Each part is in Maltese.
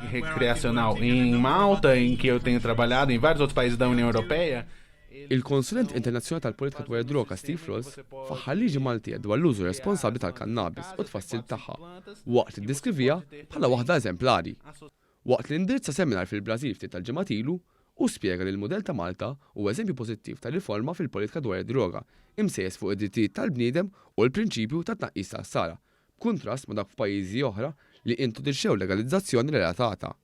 Recreacional em Malta, em que eu tenho trabalhado, em vários outros países da União Europeia. Il-konsulent internazzjonali tal-politika dwar id-droga Steve Ross faħħar liġi Maltija dwar l-użu responsabbli tal-kannabis u t-tfassil tagħha, waqt li ddeskriviha bħala waħda eżemplari. Waqt li indirizza seminar fil-Brażil ftit tal-ġimgħat ilu, hu spjega li l-mudell ta' Malta huwa eżempju pożittiv ta' riforma fil-politika dwar id-droga, imsejjes fuq id-drittijiet tal-bniedem u l-prinċipju ta' tnaqqis tal-ħsara, b'kuntrast ma' dawk f'pajjiżi oħra li introduċew legalizzazzjoni relatata.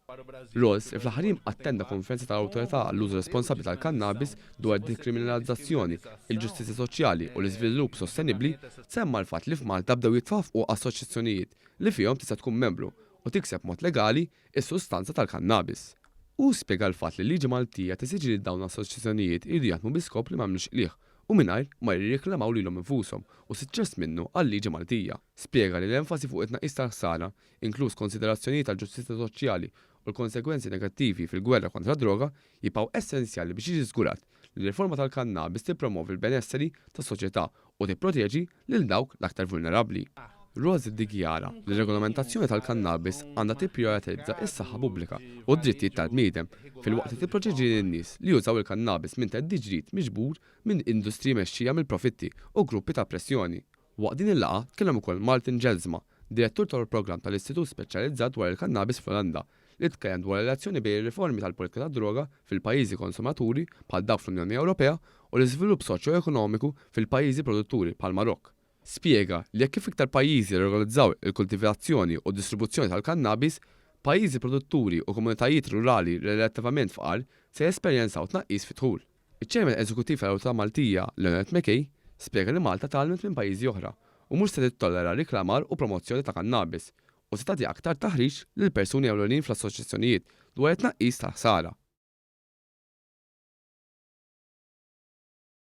Ross, li fl-aħħar jiem attenda konferenza tal-Awtorità għall-Użu Responsabbli tal-Kannabis dwar id-dikriminalizzazzjoni, il-ġustizzja soċjali u l-iżvilupp sostenibbli, semma l-fatt li f'Malta bdew jitwaffqu assoċjazzjonijiet li fihom tista' tkun membru u tikseb b'mod legali s-sustanza tal-kannabis. Hu spjega l-fatt li l-liġi Maltija tesiġi li dawn l-assoċjazzjonijiet iridu jaħdmu bi skop li ma jagħmlux qligħ u mingħajr ma jirriklamaw lilhom infushom u suċċess minnu għal-liġi Maltija. Spjega li l-enfasi fuq it-tnaqqis tal-ħsara, inkluż konsiderazzjonijiet tal-ġustizzja soċjali u l-konsegwenzi negattivi fil-gwerra kontra d-droga, jibqgħu essenzjali biex jiġi żgurat li r-riforma tal-kannabis tippromovi l-benesseri tas-soċjetà u tipproteġi lil dawk l-aktar vulnerabbli. Ross iddikjara li r-regolamentazzjoni tal-kannabis għandha tipprijoritizza s-saħħa pubblika u d-drittijiet tal-bniedem, filwaqt li tipproteġi lin-nies li jużaw il-kannabis minn theddid ġdid miġbur minn industriji mexxija mill-profitti u gruppi ta' pressjoni. Waqt din il-laqgħa tkellem ukoll Martin Jelsma, Direttur tal-Programm tal-Istitut Speċjalizzat dwar il-Kannabis fl-Olanda, li tkellem dwar ir-relazzjoni bejn ir-riformi tal-politika tad-droga fil-pajjiżi konsumaturi bħal dawk fl-Unjoni Ewropea u l-iżvilupp soċjoekonomiku fil-pajjiżi produtturi bħall-Marokk. Spjega li hekk kif iktar pajjiżi jirregolizzaw il-kultivazzjoni u d-distribuzzjoni tal-kannabis, pajjiżi produtturi u komunitajiet rurali relattivament fqar se jesperjenzaw tnaqqis fid-dħul. Iċ-Chairman Eżekuttiv tal-Awtorità Maltija, Leonard McKay, spjega li Malta tgħallmet minn pajjiżi oħra u mhux se tittollera riklamar u promozzjoni ta' kannabis u se tagħti aktar taħriġ lil persuni ewlenin fl-assoċjazzjonijiet dwar it-tnaqqis tal-ħsara.